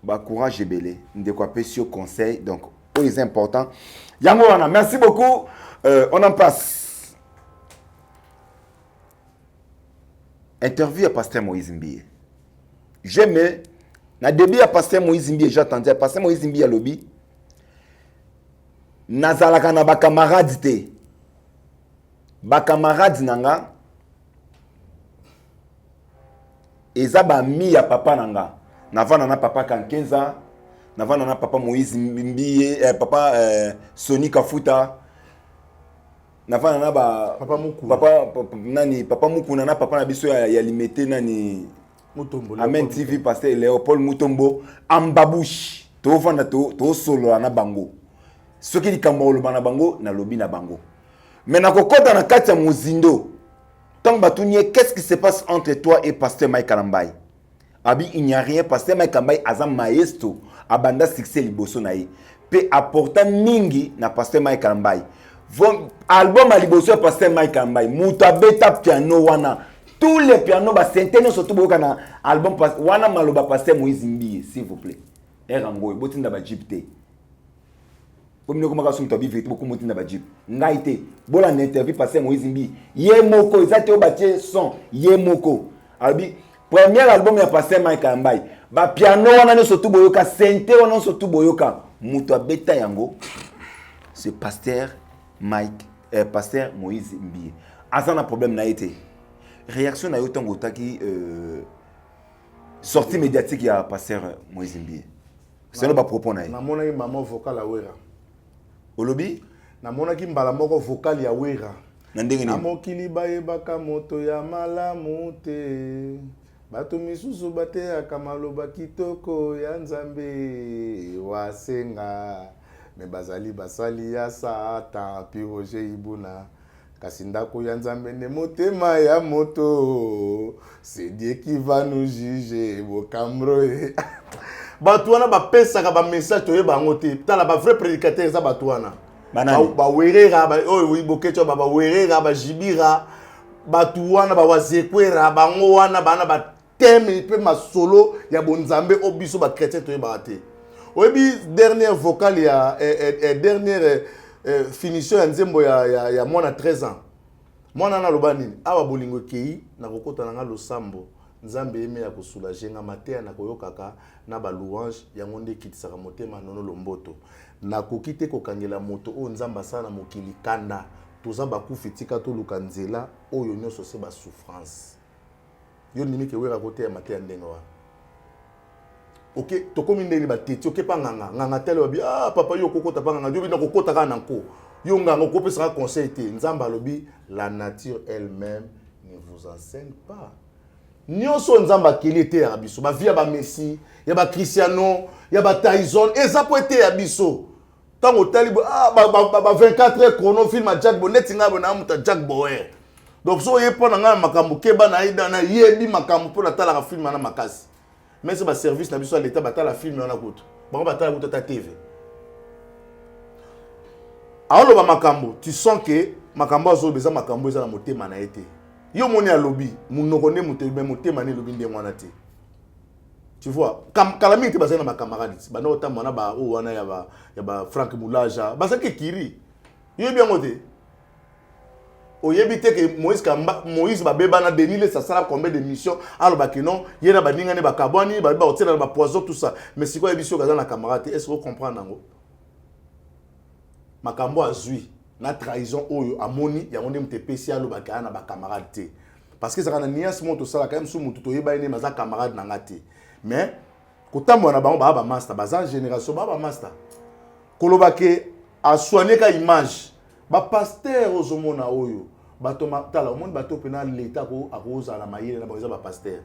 Speaker 2: Bacourage ebele, ndeko apesi yo conseil, donc oyo eza important yango wana. Merci beaucoup. On en passe. Interview ya pasteur Moïse Mbiye. J'aime na début ya pasteur Moïse Mbiye, j'attendais pasteur Moïse Mbiye alobi: nazalaka na bacamarade te, bacamarade na nga eza bami ya papa na nga. Navanda na papa Kankenza, navanda na papa Moïse Mbiye, papa Soni Kafuta, navanda na ba
Speaker 1: Papa Mukuna.
Speaker 2: Papa nani, papa Mukuna, na papa na biso ya Limete, nani?
Speaker 1: Mutombo.
Speaker 2: Amen TV, pasteur Léopold Mutombo Ambabushi. Tovanda, tosolola na bango. Soki likambo oloba na bango, nalobi na bango, mais nakokɔta na kati ya mozindo. Ntango batuni ye: qu'est-ce qui se passe entre toi et pasteur Mike Kalambai? Abi: il n'y a rien. Pasteur Mike Kalambai aza maestro, abanda succès liboso na ye mpe apporta mingi na pasteur Mike Kalambai. Album ya liboso ya pasteur Mike Kalambai, moto abeta piano wana, tous les pianos, basynthé nyonso to boyoka na album wana, maloba pasteur Moïse Mbiye. S'il vous plaît, ere yango oyo botinda bajeep te, po bino komaka so moto abi vérité, bokoma otinda bajeep. Ngai te, bolanda interview pasteur Moïse Mbiye ye moko, eza te oyo batie son. Ye moko alobi premier album ya pasteur Mike Kalambai, bapiano wana nyonso tu boyoka, synthé wana nyonso tu boyoka, moto abeta yango c'est pasteur Mike, pasteur Moïse Mbiye. Aza na problème na ye te. Réaction na yo ntango otaki sortie médiatique ya pasteur Moïse Mbiye selon bapropos na ye?
Speaker 1: Namonaki mama vocal ya Wera.
Speaker 2: Olobi?
Speaker 1: Namonaki mbala moko vocal ya Wera.
Speaker 2: Na ndenge
Speaker 1: Na nini? Mokili bayebaka moto ya malamu te, bato misusu bateyaka maloba kitoko ya Nzambe wasenga, me bazali basali ya Satan. Pi Roger Ibuna, kasi ndako ya Nzambe nde motema ya moto. C'est Dieu qui va nous juger. Bokambro ye, bato wana bapesaka bamessage, toyeba yango te. Tala, bavrai prédicateur eza bato wana.
Speaker 2: Banani?
Speaker 1: Bawerera, oyo bokeco, bawerera, bajibira, bato wana bawazekwera, bango wana bana bateme mpe masolo ya bonzambe oyo biso bachrétien toyebaka te. Oyebi dernière vocale ya dernière finition ya nzembo ya mwana 13 ans? Mwana wana aloba nini awa? Bolingo ekei na kokota na nga losambo, Nzambe yeme ya kosoulager nga, mateya na koyokaka na balouange, yango nde ekitisaka motema. Nono Lomboto, nakoki te kokangela moto oyo Nzambe asala na mokili kanda. Toza bakufi, tika toluka nzela oyo nyonso se basouffrance. Yo ndimi ke Wera koteya mateya ndenge wana? Ok, tokomi ndenge bateti oke pa nganga, nganga tele babi: ah papa, yo okokota pa nganga, yo bina kokota kaka na nko. Yo nganga okopesaka conseil te. Nzambe alobi la nature elle-même ne vous enseigne pas. Nyonso Nzambe akeli eteyaka biso. Ba vie ya ba Messi, ya ba Cristiano, ya ba Tyson eza po eteya biso. Tango otali bo ah ba, ba, ba, ba 24 heures chrono film ya Jack Bo neti ngai bo na moto ya Jack Bauer. Donc soki oye mpo na ngai na makambo keba na ye na yebi makambo mpo natalaka film wana makasi. Mais ba service na biso ya l'État batala film wana kutu. Bango batala kutu ata TV. Aoloba makambo, tu sens que makambo azoloba eza makambo eza na motema na ye te. Yo moni alobi, munoko nde moto mais motema ne elobi ndenge wana te. Tu vois, kala mingi te bazali na ba camarades, banda kotambola na ba oyo wana ya ba Frank Mulaja, bazalaki ekiri. Yo yebi yango te. Oyebi te que Moïse Kamba, Moïse babebana, Denis Lessie asala combien de missions, aloba que non, ye na baninga ne bakabwani, ba ba kotiela na ba poison tout ça. Mais sikoyo yebi soki aza na camarade te, est-ce que comprendre yango? Makambo azwi na trahison oyo amoni yango nde moto epesi alobaka aya na ba camarade te. Parce que ezalaka na nuance moko tosalaka, ye mosusu moto toyeba ye nde aza camarade na nga te. Mais kotambola na bango baa ba master, baza génération baa ba master. Koloba ke asoigne ka image. Ba pasteur ozomona oyo bato tala omoni bato pena l'État ko akozala mayele na bango eza ba pasteur.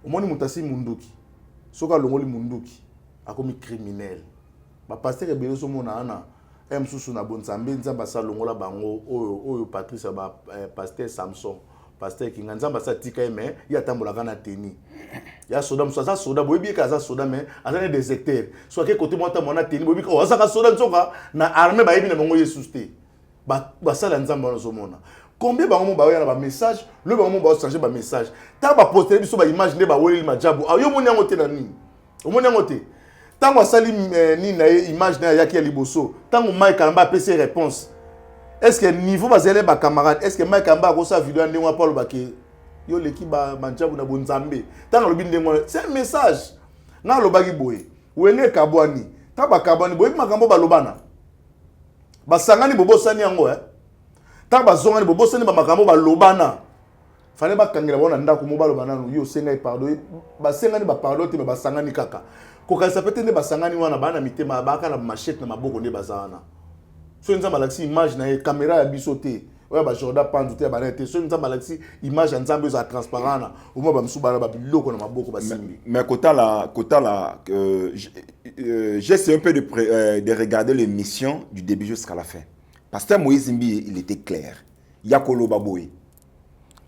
Speaker 1: Omoni moto asi munduki, soki alongoli munduki akomi criminel. Ba pasteur ebele ozomona wana e mosusu na bonzambe Nzambe asa longola bango oyo oyo Patrice ba pasteur Samson, pasteur Kinga Nzambe asa tika ye mais ye atambolaka na teni. Ya soda mosusu aza soda boyebi ye aza soda mais aza ne déserteur. So ake kote mwa tambola na teni boyebi oh azaka soda nzoka na armée bayebi na bango Yesus te. Ba basala Nzambe wana ozomona. Combien bango mo baoya na ba message, le bango mo bao changer ba message. Tant ba poster biso ba image nde ba weleli majabu. Ah yo moni yango te na nini? Omoni yango te. Tango asali nini na ye image na yaki ya liboso, tango Mike Kalamba apesi réponse. Est-ce que niveau bazele ba camarade, est-ce que Mike Kalamba akosa vidéo ya ndenge wana po aloba ke yo leki ba manjabu na bonzambe. Tango alobi ndenge wana, c'est un message. Nga alobaki boye, wenge kabwani. Tango bakabwani boyebi makambo balobana. Basangani bobosani yango eh. Tango bazongani bobosani ba makambo balobana. Fallait bakangela bango na ndako mo baloba nanu yo osengai pardon, basengani ba pardon te mais basangani kaka. Kokanisa pe te nde basangani wana bana mitema baka na machette na maboko nde baza wana. Soki Nzambe alakisi image na ye, caméra ya biso te, oyo ba Jordan Panzu te ya bana te. Soki Nzambe alakisi image ya Nzambe eza transparent na omwa ba misu bana ba biloko na maboko basimbi.
Speaker 2: Mais kotala, kotala, j'essaie un peu de regarder l'émission du début jusqu'à la fin. Pasteur Moïse Mbiye, il était clair. Yakolo Baboye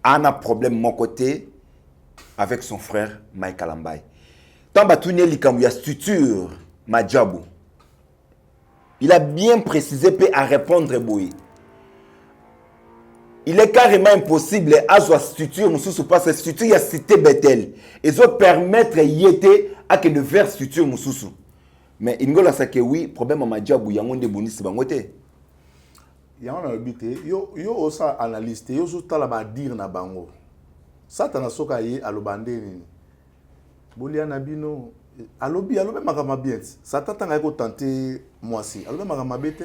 Speaker 2: a un problème mon côté avec son frère Mike Kalambay. Tant batuni likambo ya structure Majabu. Il a bien précisé pe à répondre boye. Il est carrément impossible à sa structure mususu parce que structure ya cité Bethel. Ils ont permettre yete à que de vers structure mususu. Mais ingola sa que oui problème Majabu yango nde bonisi bango te.
Speaker 1: Yango na lobi te yo yo osa analyse te yo ozotala ba dire na bango. Satana soka ye aloba nde nini? Bolia na bino alobi alobi makambo bien. Satan tanga ko tenter mwasi. Alobi makambo mabe te.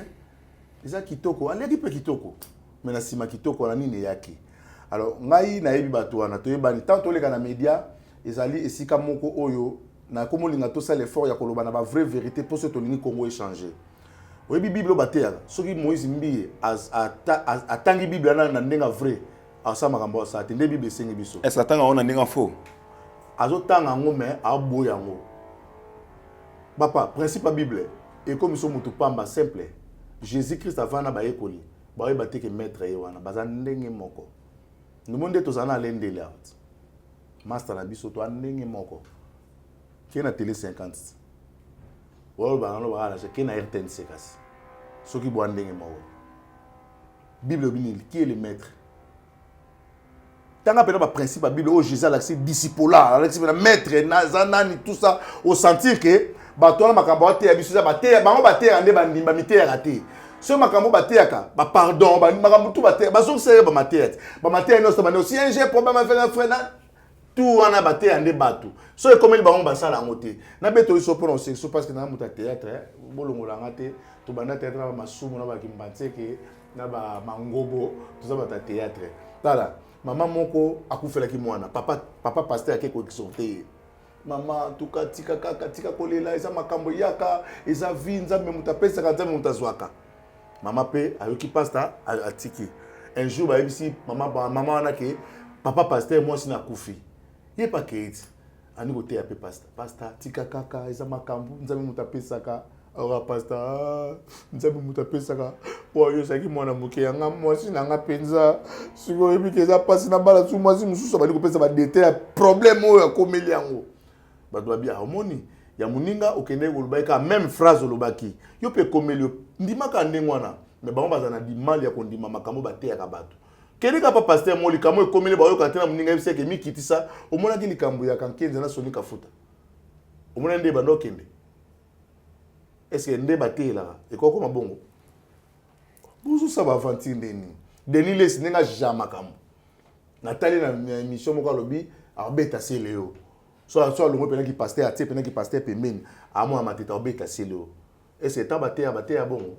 Speaker 1: Eza kitoko, aliaki pe kitoko. Mais na sima kitoko na nini eyaki. Alors ngai nayebi bato wana toyebani tant toleka na média ezali esika moko oyo na komolinga tosala effort ya koloba na ba vraie vérité pour ce tolingi Congo échanger. Oyebi Bible bateyaka soki Moïse Mbiye atangi Bible na ndenga vrai asala makambo asala te nde Bible esengi biso.
Speaker 2: Est-ce atanga yango na ndenga faux?
Speaker 1: Azotanga yango mais aboya yango. Papa, principe ya Bible ekomi so mutu pamba simple. Jésus-Christ avanda bayekoli bayeba te ke maître ye wana baza ndenge moko. Ndimo nde tozala na lendele awa. Master na biso to ndenge moko. Ke na télé 50. Oyo ba ba na ke na RTNC kasi. Soki bo ndenge moko. Bible bini qui est le maître? Tanga pena ba principe ya Bible oyo Jésus alakisi disciple alakisi pena maître naza nani tout ça au sentir que bato wana makambo bateya biso eza bateya bango bateyaka nde bandimba miteyaka te. Soki makambo bateyaka ba pardon ba makambo tout bateya bazongisaka ba mateya te. Ba mateya nyonso bande aussi un j'ai problème avec un frère na tout wana bateya nde bato. Soki ekomeli bango basala yango te. Na beto biso mpona osekiso parce que na moto ya théâtre bolongola nga te tobanda théâtre na ba masumu na ba kimbanseke na ba mangobo toza bato ya théâtre. Tala mama moko akufelaki mwana papa papa pasteur ake ko exhorter ye. Mama en tout cas tika kaka tika kolela eza makambo yaka eza vie Nzambe moto apesaka Nzambe moto azwaka. Mama mpe ayoki pasta, atiki. Un jour bayebisi mama, mama wana ke papa pasteur mwasi na akufi. Ye mpe akei ti andi koteya mpe pasta. Pasta, tika kaka, eza makambo Nzambe moto apesaka. Ora pasta, ah, Nzambe moto apesaka. Oyo ozalaki mwana moke yanga, mwasi na nga mpenza sikoyo oyebi ke eza mpasi na bala su mwasi mosusu. Abandi kopesa badetail ya problème oyo akomeli yango. Bato babi, ah, omoni ya moninga okendeki kolobaki kaka même phrase olobaki yo mpe ekomeli yo, ndimaka ndenge wana. Mais bango bazala na dimali ya kondima makambo bateyaka bato. Kende kaka pa pasteur mo, likambo ekomeli bayoka te na moninga, yebisa eke mikitisa. Omonaki likambo ya Kankenza na Soni Kafuta, omona nde banda okende, est-ce nde bateyelaka ekokoma bongo? Bozosala baaventure nde nini? Denis Lesi, ndenge aja makambo natali na émission moko, alobi abeta sele yo so alongwe mpenaki pasteur, atie mpenaki pasteur pembeni, amona mateta, abeta sele yo. Est-ce que bateya bateya bongo?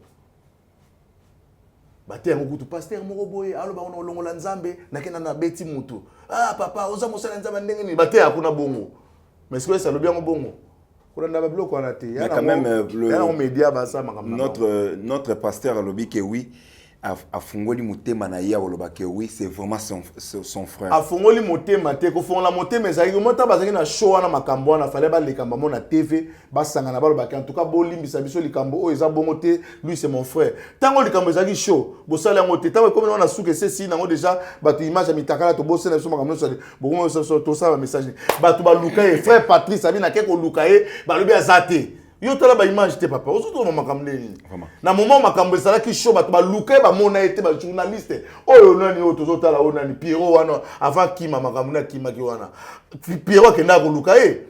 Speaker 1: Bateya yango kutu pasteur moko boye aloba ngo na olongola Nzambe, nakenda na beti mutu. Ah papa, oza mosala Nzambe, ndenge nini bateya kuna bongo? Mais sikoyo esi alobi yango bongo, kolanda babiloko wana te.
Speaker 2: Mais quand même,
Speaker 1: yango média basala makambo
Speaker 2: na notre pasteur alobi ke oui, afungoli motema na ye, akoloba ke oui, c'est vraiment son frère.
Speaker 1: Afungoli motema te. Kofungola motema ezalaki mota bazalaki na show wana, makambo wana fallait baleka bango na TV, basangana, balobaki: "En tout cas, bolimbisa biso, likambo oyo eza bongo te, lui c'est mon frère." Ntango likambo ezalaki show, bosala yango te. Ntango ekomi wana suka, esesi nango déjà bato image ya mitakala. Tobosela biso makambo nyonso bokomo, tosala bamessage, bato baluka ye. Frère Patrice abi nake koluka ye, balobi aza te. Yo tala baimage te papa, ozotoma makambo nde nini? Na moment makambo ezalaki chaud, bato baluka ye, bamona ye te. Bajournaliste oyo nani oyo tozotala oyo nani, Pierrot wana, avant kima makambo nde akimaki wana, Pierrot akendaka koluka ye,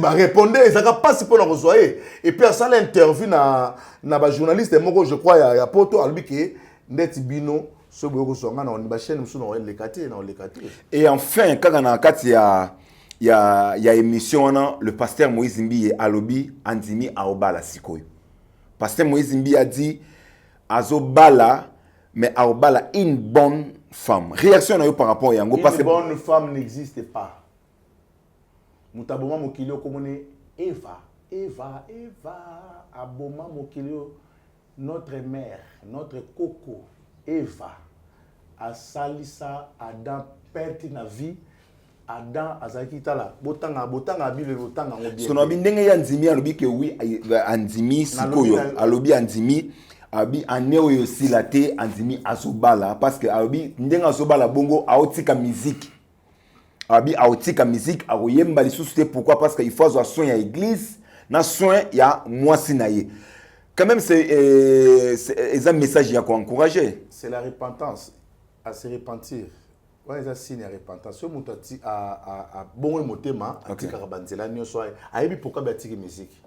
Speaker 1: barépondre ezalaka mpasi mpona kozwa ye. Et puis asala interview na bajournaliste moko, je crois ya Poto, alobi ke ndeti bino so boye kozwa nga na bachaîne mosusu, na oleka te, na oleka te.
Speaker 2: Et enfin, kaka na kati ya émission wana, le pasteur Moïse Mbiye alobi andimi aobala sikoyo. Pasteur Moïse Mbiye a dit azobala, mais aobala une bonne femme. Réaction na yo par rapport yango?
Speaker 1: Une
Speaker 2: parce que
Speaker 1: bonne femme n'existe pas. Moto aboma mokili okomoni Eva, Eva, Eva aboma mokili oyo. Notre mère, notre coco Eva asalisa Adam perte na vie. Adam azalaki, tala, botanga, botanga Bible, botanga yango bien.
Speaker 2: Sono abi ndenge ya ndimi, alobi ke oui, andimi sikoyo. Alobi andimi, abi ane oyo esila te, andimi azobala, parce que alobi ndenge azobala bongo, aotika musique. Abi aotika musique, akoyemba lisusu te. Pourquoi? Parce que il faut azwa soin ya église na soin ya mwasi na ye. Quand même, c'est eza message ya koencourager.
Speaker 1: C'est la repentance, à se repentir wana eza signe ya repentance. Soki moto abongoli motema, atikaka banzela nyonso, ayebi pourquoi be atiki musique,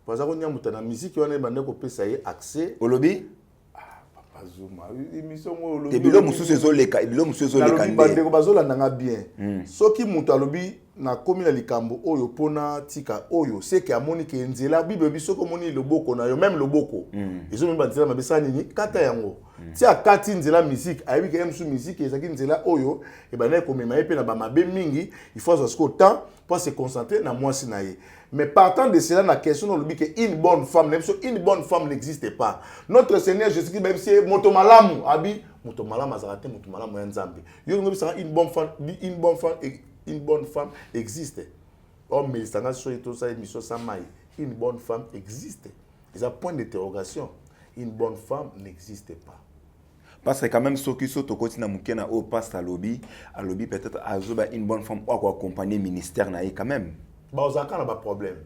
Speaker 1: po aza koniamuta na musique wana, ebande kopesa ye accès.
Speaker 2: Olobi?
Speaker 1: Papa Zuma, émission oyo.
Speaker 2: Te, bilo mosusu ezoleka, bilo mosusu ezoleka.
Speaker 1: Nalobi, bandeko bazolanda nga bien, soki moto alobi nakomi na likambo oyo mpona tika oyo, seke amoni ke nzela. Bible ebi soki omoni loboko na yo, même loboko ezomemi banzela mabe, sala nini? Kata yango. Ti akati nzela musique, ayebi ke ye mosusu musique ezalaki nzela oyo ebandaki komema ye mpe na bamabe mingi. Il faut azwa sikoyo temps mpo se concentrer na mwasi na ye. Mais partant de cela, na question olobi ke une bonne femme na biso, une bonne femme n'existe pas. Notre Seigneur Jésus Christ bayebisi ye moto malamu, abi moto malamu azalaka te, moto malamu ya Nzambe. Yo olingi obisanga une bonne femme, une bonne femme, une bonne femme existe? Omelisanga soki tosala émission sa mai. Une bonne femme existe, eza point d'interrogation. Une bonne femme n'existe pas.
Speaker 2: Parce que quand même, soki so tokoti na moke na oyo pasteur alobi, alobi peut-être azoba une bonne femme oyo akoaccompagner ministère na ye quand même.
Speaker 1: Bazalaka na baproblème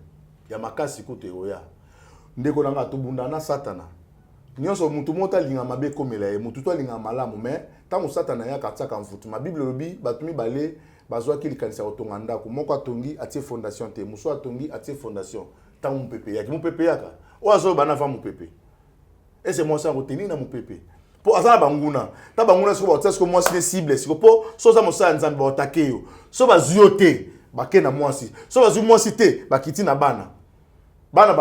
Speaker 1: ya makasi kutu ekoya. Ndeko na nga, tobunda na Satana nyonso. Mutu moko alinga mabe ekomela ye, mutu to alingaka malamu. Mais ntango Satana ayaka, atiaka mfutuma. Bible elobi bato mibale bazwaki likanisi ya kotonga ndako. Moko atongi, atie fondation te. Mosusu atongi, atie fondation. Ntango mopepe eyaki, mopepe eyaka oyo azoyoba na va mopepe ese mwasi yango tenir na mopepe, mpo aza na banguna. Ta banguna siko baotia siko mwasi ne cible siko, mpo so oza mosala ya Nzambe, baotake yo. So bazwi yo te, bake na mwasi. So bazwi mwasi te, bakiti na bana. Bana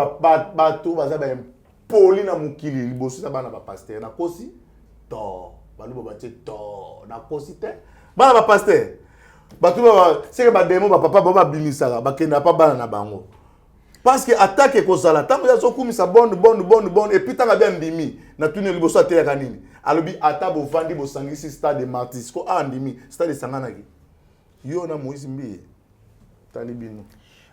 Speaker 1: bato baza baimpoli na mokili liboso eza bana bapasteur. Nakosi to baluba batie to nakosi te? Bana bapasteur, bato seke bademo, bapapa bao babimisaka, bakendaka mpa bana na bango. Parce que attaque ekozala ntango ye azokumisa bonne bonne bonne bonne et puis ntango abi andimi, natuni liboso ateyaka nini? Alobi ata bovandi bosangisi stade Martyrs ko a andimi stade esanganaki yo na Moïse Mbiye tali bino.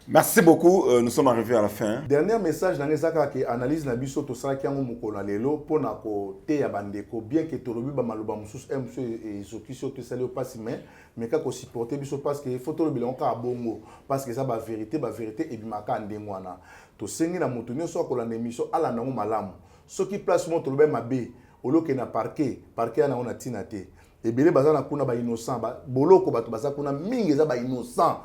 Speaker 2: Merci beaucoup, nous sommes arrivés à la fin.
Speaker 1: Dernier message na ngai eza kaka ke analyse na biso tosalaki yango mokolo ya lelo mpona koteya bandeko, bien ke tolobi bamaloba mosusu e mosusu ezokisi oyo tosali yo mpasi, mais meka kosupporter biso parce que faut tolobela yango kaka bongo, parce que eza bavérité. Bavérité ebimaka ndenge wana. Tosengi na moto nyonso akolanda émission, alanda yango malamu. Soki place moko tolobi mabe, olokende na parquet. Parquet ya nango na ntina te. Ebele baza na kuna bainnocent, boloko bato baza kuna mingi eza bainnocent,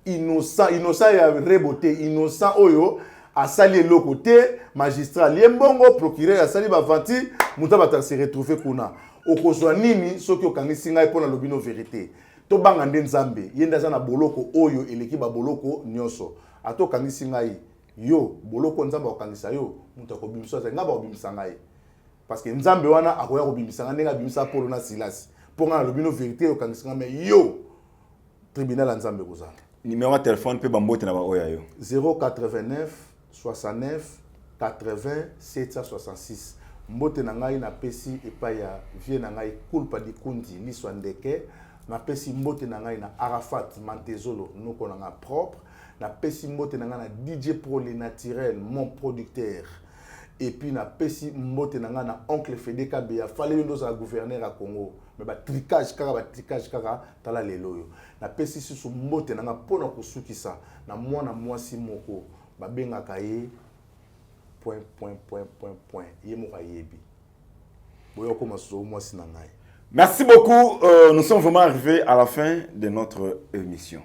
Speaker 1: innocent, innocent ya rebo te, innocent oyo asali eloko te. Magistrat alie mbongo, procureur asali bavanti, moto abato se retrouve kuna. Okozwa nini soki okangisi ngai mpo nalobi no vérité? Tobanga nde Nzambe, ye nde aza na boloko oyo eleki baboloko nyonso. Ata okangisi ngai yo, boloko Nzambe akokangisa yo, moto akobimisa azali ngai, bakobimisa ngai, parce que Nzambe wana akoya kobimisa ngai ndenge abimisa Polo na Silasi. Mpo ngai nalobi no vérité, okangisi ngai, mais yo tribunal ya Nzambe ekozala.
Speaker 2: Numéro ya telefone mpe bambote na baoyo ya yo.
Speaker 1: 089 69 80 766. Mbote na ngai napesi epai ya vie na ngai Kulpa Dikundi Liso ya Ndeke. Napesi mbote na ngai na Arafat Mantezolo, noko na ngai propre. Napesi mbote na ngai na DJ Pro Le Naturel, mon producteur. Et puis napesi mbote na ngai na oncle Fede Kabeya. Fale yo nde ozala gouverneur ya Congo, mais batricage kaka, batricage kaka. Tala lelo oyo. Napesi susu mbote na ngai mpona kosukisa na mwana mwasi moko babengaka ye point point point point point, ye moko ayebi boya okoma susu mwasi na ngai.
Speaker 2: Merci beaucoup. Nous sommes vraiment arrivés à la fin de notre émission.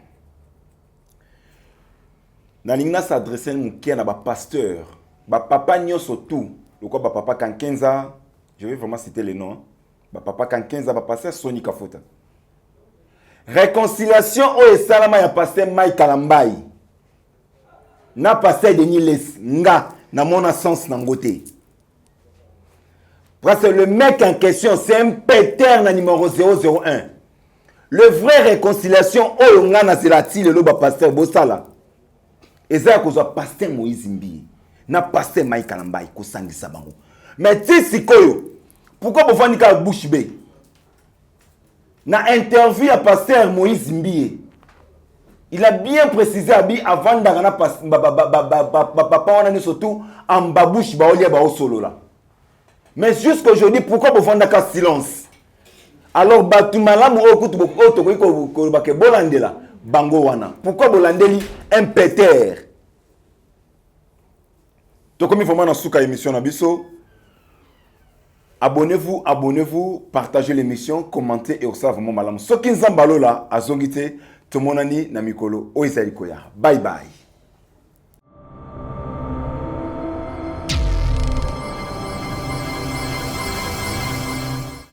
Speaker 2: Nalingi na s'adresser moke na bapasteur, bapapa nyonso tout lokwa bapapa Kankenza. Je vais vraiment citer les noms, bapapa Kankenza, bapasteur Soni Kafuta. Réconciliation oyo esalama ya pasteur Mike Kalambai na pasteur Denis Lessie, nga namona sens nango te, parce que le mec en question, c'est un péter na numéro 001. Le vrai réconciliation oyo nga nazela ti lelo bapasteur bosala eza ya kozwa pasteur Moïse Mbiye na pasteur Mike Kalambai, kosangisa bango. Mais ti sikoyo, pourquoi bofandi kaka bouche bée? Na interview ya pasteur Moïse Mbiye, il a bien précisé, abi avandaka na papa wana nyonso tout en babouche, baolia, baosolola. Mais jusqu'aujourd'hui, pourquoi bofandaka silence? Alors bato malamu oyo kutu oyo tokoki koloba ke bolandela bango wana, pourquoi bolandeli un peter? Tokomi vraiment na suka émission na biso. Abonnez-vous, abonnez-vous, partagez l'émission, commentez et osala vraiment malamu. Soki Nzambe alola azongi te, tomonani na mikolo oyo ezali koya. Bye bye.